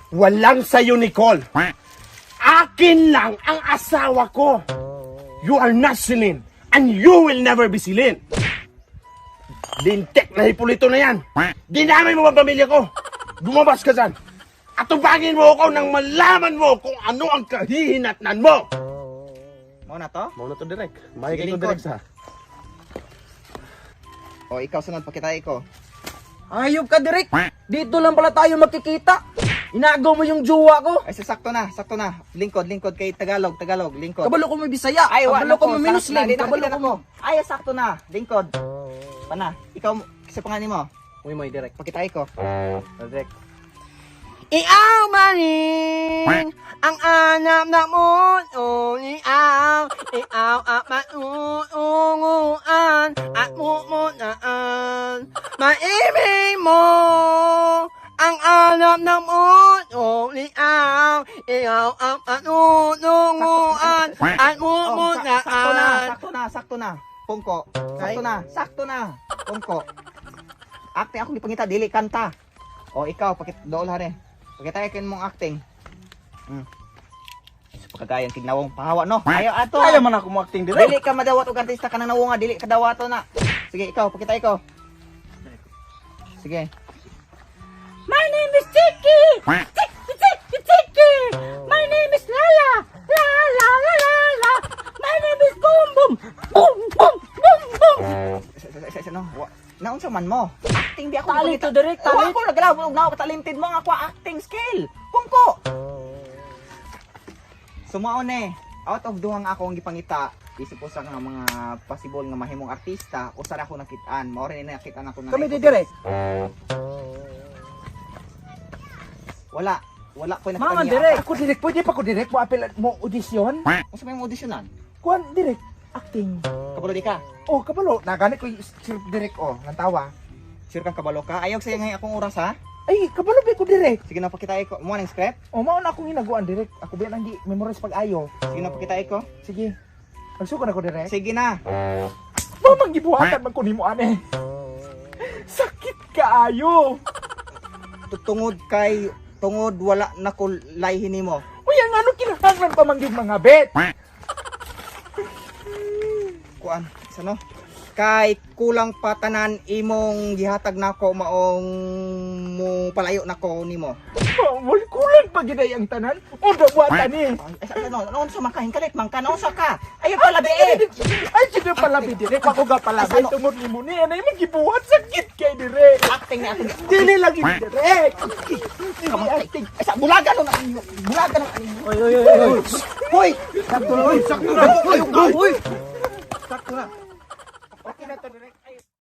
Walang sayo, Nicole. Akin lang ang asawa ko. You are not Celine, and you will never be Celine. Lintek na Hipolito na yan. Dinamay mo ang pamilya ko. Lumabas ka dyan. Atubangin mo ako nang malaman mo kung ano ang kahihinatnan mo. Mao na to? Mao na to, direk. Sige, lingkod. O ikaw sunod, pakita ko. Ayop ka, Direk. Dito lang pala tayo magkikita. Inagaw mo yung jowa ko. Ay, sakto na, sakto na. Lingkod, lingkod kay Tagalog, Tagalog, lingkod. Kabalo ko may Bisaya. Ay, wa Kabalo na ko may sakto na, Minuslim. di na, Kabalo di na ko mo. Ay, sakto na, lingkod. Pana, ikaw sa pangalan mo. Uy, may Direk. Pakita ko. Direk. Iaw maning ang anap na mo iaw iaw at mauunguan at mumunaan maibig mo ang anap na mo iaw iaw at mauunguan at Oh, sakto na, mumunaan. sakto na, sakto na. Pungko. Sakto na, sakto na. Pungko. Acting ako gipangita, dili kanta. O ikaw, pakit dool hare. Pakita ko mong acting. Sa pagkagayan tignawong pahawa no. Ayo ato. Kaya man ako mo acting, direk. Dili ka madawat og artista ka nang nawong nga, dili ka dawato na. Sige, ikaw pakita ko. Sige. My name is Tiki! Tiki, Tiki, Tiki! My name is Lala! La, la, la, la, la! My name is Boom Boom! Boom, Boom, Boom, Boom! Sa no. Naunsa man mo? Acting di ako Talent gipangita. to, direk, Wa talent. ko naglaw og nawa talented mo ang ako acting skill. Pungko. Sumao ne. Out of duhang ako ang gipangita, isip usa nga mga possible nga mahimong artista, usa ra ako nakitaan. Mao rin nakitaan ako nga. Kami di, direk. Wala. Wala ko nakita Mama, niya. direk. Ako, direk, pwede pa ko, direk mo apel mo audition. Unsa may mo auditionan? Kuan, direk, acting. Kabalo di ka. Oh, kabalo, nagani ko yung script, direk, oh, nang tawa. Sure kang kabalo ka? Ayaw sa'yo ngayon akong oras ha. Ay, kabalo ba ko, direk? Sige na pakita ko. Mo ning script. Oh, mao na akong hinaguan, direk. Ako ba nang di memorize pag-ayo. Sige na pakita ko. Sige. Magsugod ako, direk. Sige na. Mao man gibuhatan man ko nimo ane. Sakit kaayo. Tungod kay tungod wala na ko layhin nimo. Uy, ang ano kinahanglan pa man gyud mga bet. Kuan sa no kay kulang pa tanan imong gihatag nako maong mo palayo nako nimo. Wal kulang pa gyud ay ang tanan. Undo buhatan ni. Ay, sa ano noon sa makahin kalit man ka noon sa ka ayo pala be eh. Ay, sige palabi, direk. Ako ga palabi. Ay, ano? Tungod nimo ni. Ano imong gibuhat? Sakit kay direk. Acting ni ako. Dili lagi, direk. Dili acting. Ay, sa bulaga no bulaga no. Oy, oy, oy, oy. Hoy. Sakto na, oy, sakto na. Oy, oy.